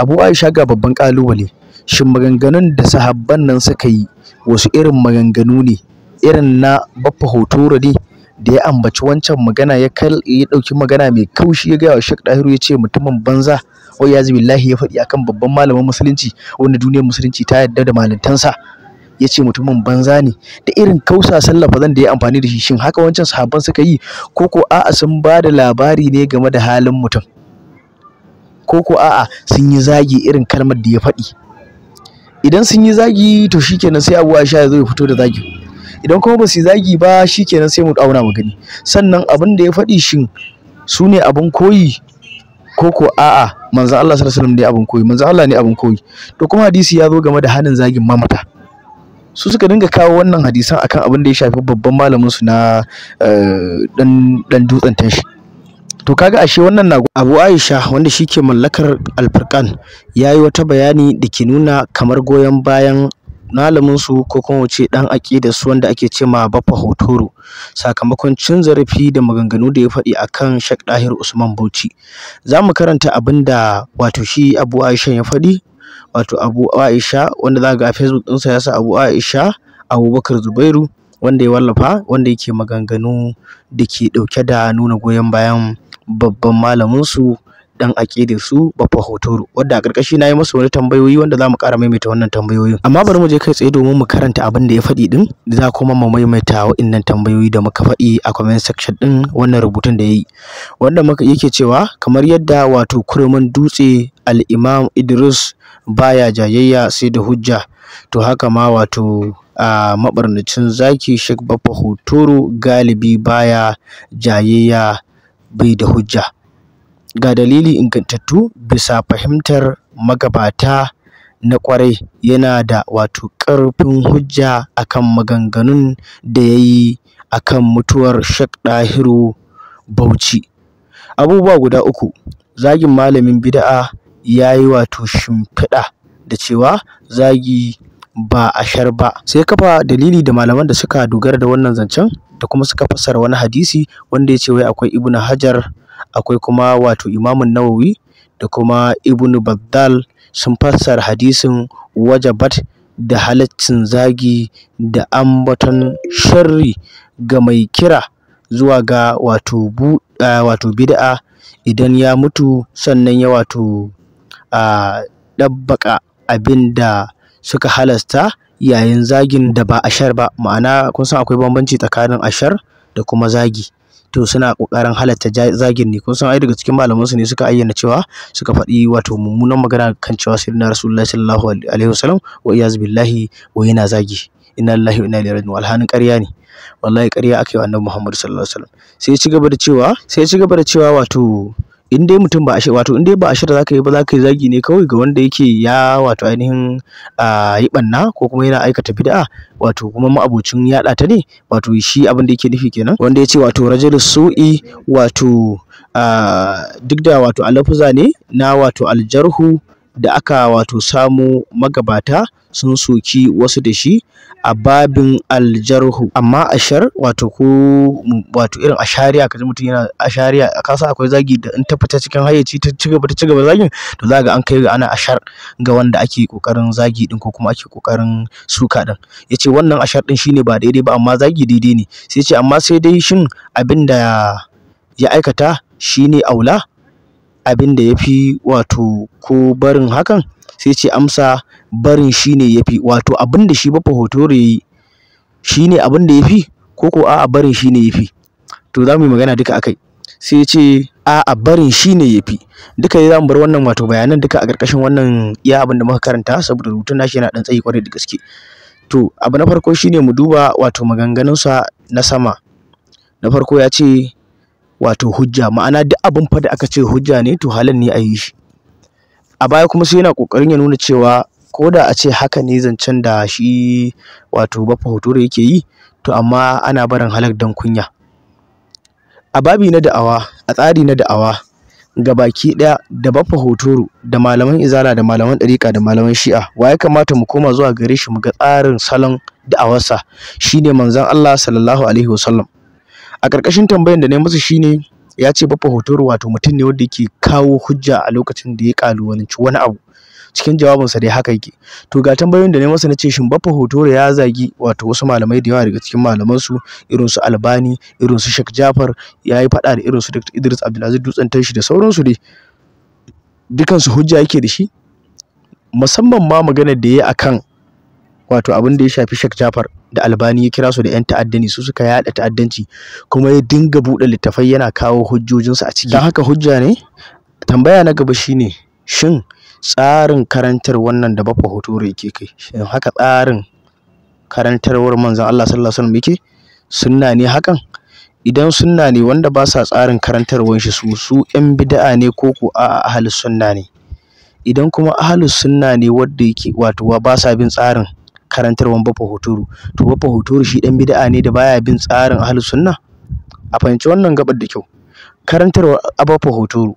Abu Aisha, ga babban ƙalubale. Shin maganganun da sahabban nan suka yi wasu irin maganganu ne? Irin na Baffa Hotoro ne da ya ambaci wancan magana, ya ɗauki magana mai kaushi ya gaya wa Sheikh Dahiru, ya ce mutumin banza, wa iyazu billahi, ya faɗi akan babban malamin musulunci wanda duniyar musulunci ta yarda da malintansa, ya ce mutumin banza ne, da irin kausasan lafazan da ya amfani da shi. Shin haka wancan sahabban suka yi, ko ko a'a sun ba da labari ne game da halin mutum, ko ko a'a sun yi zagi irin kalmar da ya faɗi? Idan sun yi zagi, to shikenan, sai Abu Aisha ya zo ya fito da zagin. Idan kuma ba su yi zagi ba, shikenan, sai mu auna mu gani. Sannan abin da ya faɗi, shin su ne abin koyi, ko ko a'a manzon Allah sallallahu alaihi wasallam ne abin koyi? Manzon Allah ne abin koyi. To kuma hadisi ya zo game da hanin zagin mamata. Su suka dinga kawo wannan hadisan akan abin da ya shafi babban malamin su na dan dutsen tashi. To kaga ashe wannan na Abu Aisha, wanda shike mallakar Alfurqan, yayi wata bayani da ke nuna kamar goyon bayan malamin su, ko kuma ce dan aqidar su, wanda ake ce ma Baffa Hotoro, sakamakon cin zarafi da maganganu da ya faɗi akan Sheikh Dahir Usman Bauchi. Zamu karanta abinda wato shi Abu Aisha ya faɗi, wato Abu Aisha wanda za ga a Facebook ɗinsa ya sa Abu Aisha Abubakar Zubairu, wanda ya wallafa, wanda yake maganganu da ke ɗauke da nuna goyon bayan babban malamin su, dan aƙidar su, Baffa Hotoro, wanda a ƙarƙashi na yi masa wani tambayoyi wanda za mu ƙara maimaita wannan tambayoyin. Amma bari mu je kai tsaye domin mu karanta abin da ya faɗi ɗin, za kuma mu maimaita waɗannan tambayoyi da muka faɗi a comment section ɗin wannan rubutun da ya yi, wanda muka yake cewa kamar yadda wato kurmin dutse al-Imam Idris baya jayayya sai da hujja, to haka ma wato a maɓarnacin zaki Sheikh Baffa Hotoro galibi baya jayayya bai da hujja. Ga dalili ingantattu bisa fahimtar magabata na ƙwarai, yana da wato ƙarfin hujja akan maganganun da ya yi akan mutuwar Sheikh Dahiru Bauchi. Abubuwa guda uku: zagin malamin bid'a, ya yi wato shimfiɗa da cewa zagi ba ashar ba, sai kafa dalili da malaman da suka dogara da wannan zancen, da kuma suka fassara wani hadisi wanda ya ce wai akwai Ibn Hajar, akwai kuma wato Imamun Nawawi da kuma Ibn Baddal sun fassara hadisin wajabat da halaccin zagi da ambaton sharri ga mai kira zuwa ga wato wato bid'a idan ya mutu, sannan ya wato ɗabbaƙa abin da suka halasta yayin zagin da ba ashar ba. Ma'ana, kun san akwai bambanci tsakanin ashar da kuma zagi. To suna ƙoƙarin halatta zagin ne. Kun san ai daga cikin malaman su ne suka ayyana cewa suka faɗi wato mummunan magana kan cewa sayyidina Rasulullahi sallallahu alaihi wasallam, wa iyaz billahi, wa yana zagi, inna lillahi wa inna ilaihi raji'un. Alhanin ƙarya ne, wallahi ƙarya aka yi wa Annabi Muhammad sallallahu alaihi wasallam. Sai ya ci gaba da cewa wato in dai mutum ba ashir, wato in dai ba ashir zaka yi ba, zaka yi zagi ne kawai ga wanda yake ya wato ainihin yi ɓanna ko kuma yana aikata bid'a, wato kuma ma'abocin yaɗa ta ne. Wato shi abin da yake nufi kenan, wanda ya ce wato rajulus su'i, wato duk da wato alafuza ne na wato aljarhu da aka wato samu magabata sun soki wasu da shi a babin aljarhu, amma ashar, wato ko wato irin ashariya, kaji mutum yana ashariya, ka san akwai zagi da in ta fita cikin hayyaci ta ci gaba zagin, to za ga an kai ga ana ashar ga wanda ake kokarin zagi din ko kuma ake kokarin suka din. Yace wannan ashar din shine ba daidai ba, amma zagi daidai ne. Sai yace amma sai dai shin abin da ya aikata shine aula, abin da yafi, wato ko barin hakan? Sai ce amsa, barin shine yafi. Wato abin da shi Baffa Hotoro yayi shine abin da yafi, ko ko a'a barin shine yafi? To za mu yi magana duka akai. Sai ya ce a'a, barin shine yafi. Duka dai zamu bar wannan wato bayanan duka a ƙarƙashin wannan iya abin da muka karanta, saboda rubutun nashi yana ɗan tsayi ƙwarai da gaske. To abu na farko shine mu duba wato maganganunsa na sama. Na farko ya ce wato hujja, ma'ana duk abin fa da aka ce hujja ne, to halal ne a yi shi. A baya kuma sai yana ƙoƙarin ya nuna cewa ko da a ce haka ne zancen da shi wato Baffa Hotoro yake yi, to amma ana barin halak don kunya. A babi na da'awa, a tsari na da'awa gabaki ɗaya, da Baffa Hotoro da malaman Izala da malaman ɗariƙa da malaman Shi'a, wa ya kamata mu koma zuwa gare shi mu ga tsarin salon da'awarsa? Shine Manzon Allah sallallahu alaihi wasallam. A ƙarƙashin tambayan da na yi masa shine, Ya ce Baffa Hotoro wato mutum ne wanda yake kawo hujja a lokacin da ya kalubalanci wani abu. Cikin jawabinsa dai haka yake. To ga tambayoyin da na masa, na ce shin Baffa Hotoro ya zagi wato wasu malamai da yawa daga cikin malaman su, irin su Albani, irin su Sheikh Jafar, ya yi faɗa da irin su Dr. Idris Abdulaziz Dutsen Tanshi da sauransu dai. Dukansu hujja yake da shi, musamman ma maganar da ya yi akan wato abin da ya shafi Sheikh Jafar da Albani, ya kira su da 'yan ta'adda ne, su suka yaɗa ta'addanci, kuma ya dinga buɗe littafai yana kawo hujjojinsu a ciki. Don haka hujja ne. Tambaya na gaba shine, shin tsarin karantar wannan da Baffa Hotoro yake kai, shin haka tsarin karantarwar manzon Allah sallallahu alaihi wasallam yake? Sunna ne hakan? Idan sunna ne, wanda ba sa tsarin karantarwar shi su 'yan bid'a ne ko ko a'a ahlus sunna ne? Idan kuma ahlus sunna ne wanda yake wato ba sa bin tsarin karantarwar Baffa Hotoro, to Baffa Hotoro shi dan bid'a ne da baya bin tsarin ahlus sunna? A fahimci wannan gabar da kyau. Karantarwar Baffa Hotoro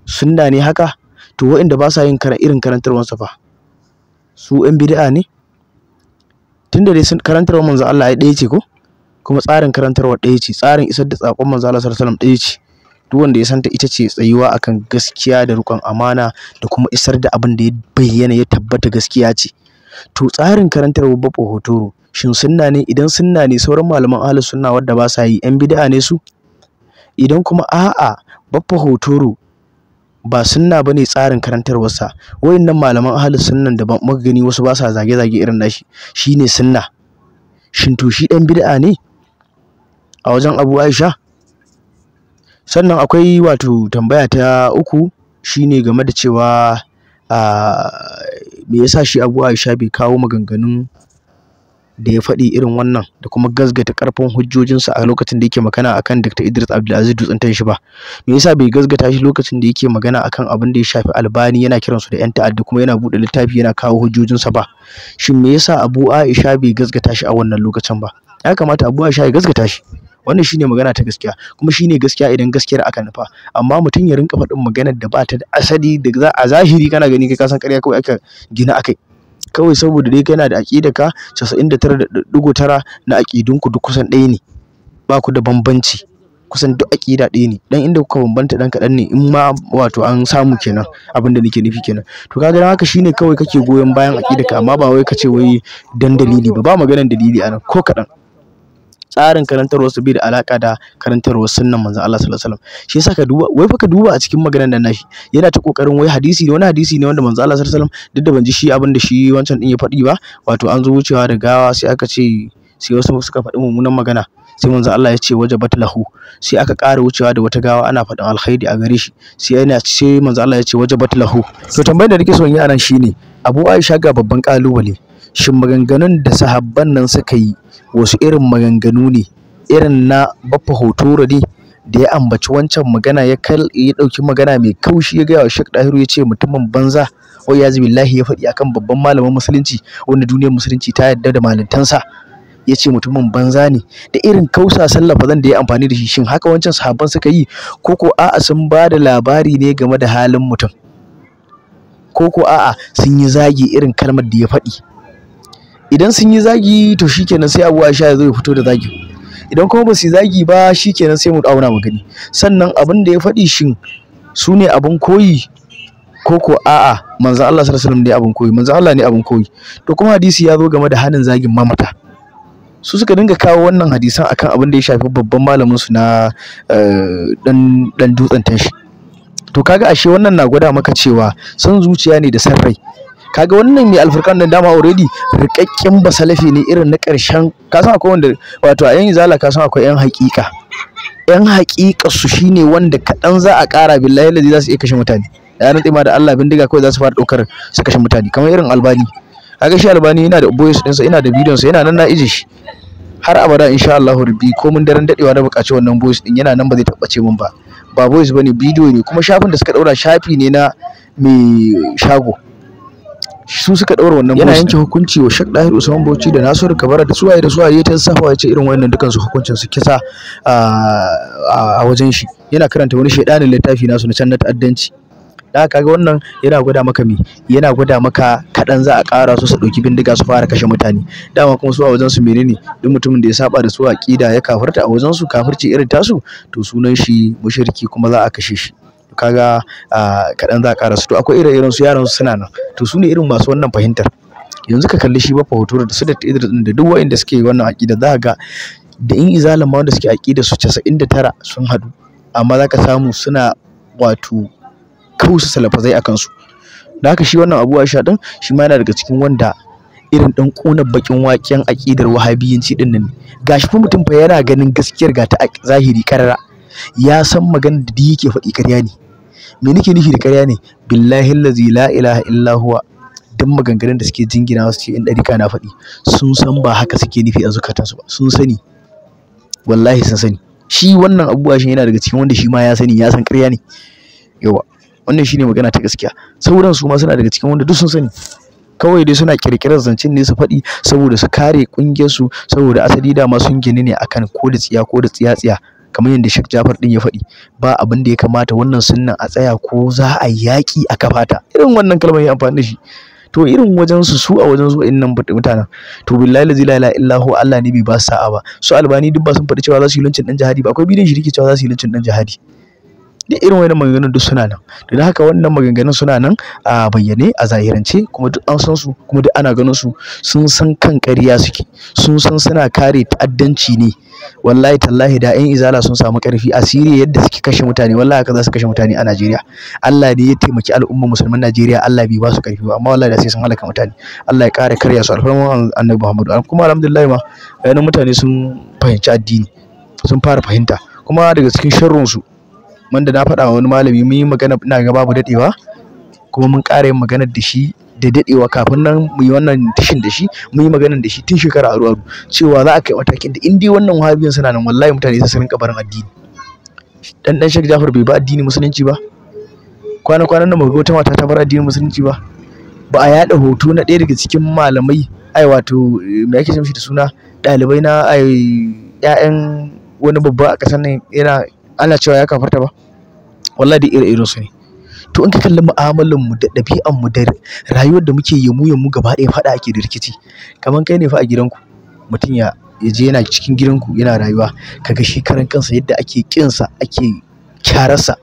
sunna ne haka? To waɗanda ba sa yin irin karantarwarsa fa, su 'yan bid'a ne? Tunda dai sun karantarwar manzon Allah ai ɗaya ce ko? Kuma tsarin karantarwar ɗaya ce, tsarin isar da saƙon manzon Allah sallallahu alaihi wasallam ɗaya ce. Duk wanda ya santa ita ce tsayuwa akan gaskiya da riƙon amana da kuma isar da abin da ya bayyana ya tabbata gaskiya ce. To tsarin karantarwar Baffa Hotoro shin sunna ne? Idan sunna ne, sauran malaman ahlus sunna wadda ba sa yi 'yan bid'a ne su? Idan kuma a'a Baffa Hotoro ba sunna bane tsarin karantarwarsa, wayannan malaman ahlus sunnan da muka gani wasu ba sa zage-zage irin nashi, shine sunna. Shin to shi dan bid'a ne a wajen Abu Aisha? Sannan akwai wato tambaya ta uku shine game da cewa me yasa shi Abu Aisha bai kawo maganganun da ya faɗi irin wannan da kuma gazgata ƙarfin hujjojinsa a lokacin da yake magana akan Dr. Idris Abdulaziz Dutsen Tanshi ba? Me yasa bai gazgata shi lokacin da yake magana akan abin da ya shafi Albani, yana kiransu da 'yan ta'adda kuma yana buɗe littafi yana kawo hujjojinsa ba? Shin me yasa Abu Aisha bai gazgata shi a wannan lokacin ba? Ya kamata Abu Aisha ya gazgata shi. Wannan shine magana ta gaskiya, kuma shine gaskiya idan gaskiyar aka nufa. Amma mutum ya rinka faɗin maganar da ba ta da asali, da za a zahiri kana gani kai ka san ƙarya kawai aka gina akai. Kawai saboda dai kana da aƙida ka 99.9 na aƙidunku duk kusan ɗaya ne, ba ku da bambanci, kusan duk aƙida ɗaya ne, dan inda kuka bambanta dan kaɗan ne, in ma wato an samu kenan, abin da nake nufi kenan. To kaga dan haka shine kawai kake goyon bayan aƙidarka, amma ba wai kace wai dan dalili ba, ba maganar dalili anan ko kaɗan. Tsarin karantarwar su bai da alaka da karantarwar sunnan manzon Allah sallallahu alaihi wasallam. Shi yasa ka duba, wai fa ka duba a cikin maganar nan nashi, yana ta kokarin wai hadisi ne, wani hadisi ne wanda manzon Allah sallallahu alaihi wasallam, duk da ban ji shi abin da shi wancan din ya faɗi ba, wato an zo wucewa da gawa sai aka ce, sai wasu suka faɗi mummunan magana, sai manzon Allah ya ce wajabat lahu. Sai aka ƙara wucewa da wata gawa ana faɗin alkhairi a gare shi, sai yana sai manzon Allah ya ce wajabat lahu. To tambayar da nake so in yi anan shine, Abu Aisha ga babban kalubale, shin maganganun da sahabban nan suka yi wasu irin maganganu ne? Irin na Baffa Hotoro ne da ya ambaci wancan magana, ya ɗauki magana mai kaushi ya gaya wa Sheikh Dahiru, ya ce mutumin banza, wai ya billahi, ya faɗi akan babban malamin musulunci wanda duniyar musulunci ta yarda da malintansa, ya ce mutumin banza ne, da irin kausasan lafazan da ya amfani da shi. Shin haka wancan sahabban suka yi, ko ko a'a sun ba da labari ne game da halin mutum, ko ko a'a sun yi zagi irin kalmar da ya faɗi? Idan sun yi zagi to shikenan sai Abu Aisha ya zo ya fito da zagi. Idan kuma ba su yi zagi ba shikenan sai mu auna mu gani. Sannan abin da ya faɗi shin su ne abin koyi, ko ko a'a manzon Allah sallallahu alaihi wasallam ne abin koyi? Manzon Allah ne abin koyi. To kuma hadisi ya zo game da hanin zagin mamata. Su suka dinga kawo wannan hadisan akan abin da ya shafi babban malamin su na dan Dutsen Tanshi. To kaga ashe wannan na gwada maka cewa son zuciya ne da san rai. Kaga wannan mai alfurkan nan dama already rikakken basalafi ne irin na ƙarshen. Ka san akwai wanda wato a yan izala, ka san akwai yan haƙiƙa. Yan haƙiƙa su shine wanda kaɗan za a ƙara billahi lazi za su iya kashe mutane. Ya rantse ma da Allah bindiga kawai za su fara ɗaukar su kashe mutane, kamar irin Albani. Kaga shi Albani yana da voice ɗinsa, ina da bidiyon sa, yana nan na ije shi har abada insha Allahu rabbi. Ko mun daren dadewa na buƙaci wannan voice din, yana nan, ba zai tabbace mun ba. Ba voice bane, bidiyo ne. Kuma shafin da suka ɗaura shafi ne na mai shago, su suka ɗaura wannan. Yana yanke hukunci wa Sheikh Dahir Usman Bauchi da Nasiru Kabara da suwaye da suwaye ta safa, ya ce irin wannan dukan su hukuncin su kisa a wajen shi. Yana karanta wani shedanin littafi nasu na can na ta'addanci. Da haka kaga wannan yana gwada maka me? Yana gwada maka kaɗan za a ƙara su su ɗauki bindiga su fara kashe mutane. Dama kuma su a wajen su menene? Duk mutumin da ya saba da su aƙida ya kafirta a wajen su, kafirci irin tasu, to sunan shi mushriki kuma za a kashe shi. Kaga kaɗan za a ƙara su. To akwai ire-iren su, yaran su suna nan. To su ne irin masu wannan fahimtar. Yanzu ka kalli shi Baffa Hotoro da su Dr. Idris ɗin da duk waɗanda suke wannan aƙida, za ka ga da in izalan ma wanda suke aƙida su 99 sun haɗu, amma za ka samu suna wato kausa salafazai a kansu. Da haka shi wannan Abu Aisha ɗin shi ma yana daga cikin wanda irin ɗan ƙunar baƙin waken aƙidar wahabiyanci ɗin nan ne. Gashi fa mutum fa yana ganin gaskiyar ga ta a zahiri ƙarara, ya san maganar da duk yake faɗi ƙarya ne. Me nake nufi da ƙarya ne? Billahi allazi la ilaha illa huwa, duk maganganun da suke jinginawa su ce in ɗarika na faɗi, sun san ba haka suke nufi a zukatansu ba, sun sani, wallahi sun sani. Shi wannan Abu Aisha yana daga cikin wanda shi ma ya sani, ya san ƙarya ne. Yawa, wannan shine magana ta gaskiya. Sauran su ma suna daga cikin wanda duk sun sani, kawai dai suna ƙirƙirar zancen ne su faɗi saboda su kare ƙungiyar su, saboda asali dama sun gini ne akan ko da tsiya ko da tsiya-tsiya, kamar yadda Sheikh Jafar din ya faɗi, ba abin da ya kamata wannan sunnan a tsaya ko za a yaƙi a kafata. Irin wannan kalmar ya amfani da shi. To irin wajen su, su a wajen su wa'innan mutanen, to billahi la ilaha illa huwa, Allah ne bai ba su sa'a ba. Su Albani duk ba sun faɗi cewa za su yi lancin ɗan jihadi ba? Akwai bidiyon shi da yake cewa za su yi lancin ɗan jihadi. Duk irin wannan maganganun duk suna nan. Don haka wannan maganganun suna nan a bayyane a zahirance, kuma duk an san su, kuma duk ana ganin su. Sun san kan ƙarya suke, sun san suna kare ta'addanci ne. Wallahi tallahi da ƴan izala sun samu ƙarfi a Siriya yadda suke kashe mutane, wallahi haka za su kashe mutane a Najeriya. Allah ne ya taimaki al'ummar musulman Najeriya, Allah bai ba su ƙarfi ba, amma wallahi da sai sun halaka mutane. Allah ya ƙara karya su alfarman Annabi Muhammadu. Kuma alhamdulillah ma ganin mutane sun fahimci addini, sun fara fahimta. Kuma daga cikin sharrun su, wanda na faɗa wa wani malami, mun yi magana ina ga babu daɗewa, kuma mun ƙara yin maganar da shi da daɗewa kafin nan mu yi wannan tashin da shi. Mun yi maganar da shi tun shekara aru aru cewa za a kai matakin da in dai wannan wahabiyan suna nan, wallahi mutane sai su rinƙa barin addini. Dan dan Sheikh Jafar bai ba addini musulunci ba. Kwana kwanan nan muka ga wata mata ta bar addinin musulunci ba. Ba a yaɗa hoto na ɗaya daga cikin malamai, ai wato me ake ce mishi da suna, ɗalibai na ai ƴaƴan wani babba a ƙasar nan, yana ana cewa ya kafarta ba? Wallahi duk ire-iren su ne. To in ka kalli mu'amalar mu da ɗabi'an mu da rayuwar da muke yi mu mu gaba ɗaya faɗa ake da rikici. Kaman kai ne fa a gidanku, mutum ya je yana cikin gidanku yana rayuwa, kaga shi karan kansa yadda ake ƙinsa ake kyararsa,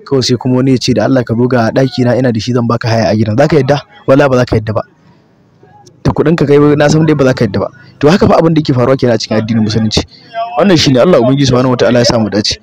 kawai sai kuma wani ya ce da Allah ka zo ga ɗaki na ina da shi zan baka haya a gidan, zaka yadda? Wallahi ba za ka yadda ba. Da kuɗin ka kai na san dai ba za ka yadda ba. To haka fa abin da yake faruwa kenan a cikin addinin musulunci. Wannan shine. Allah ubangiji subhanahu wataala ya sa mu dace.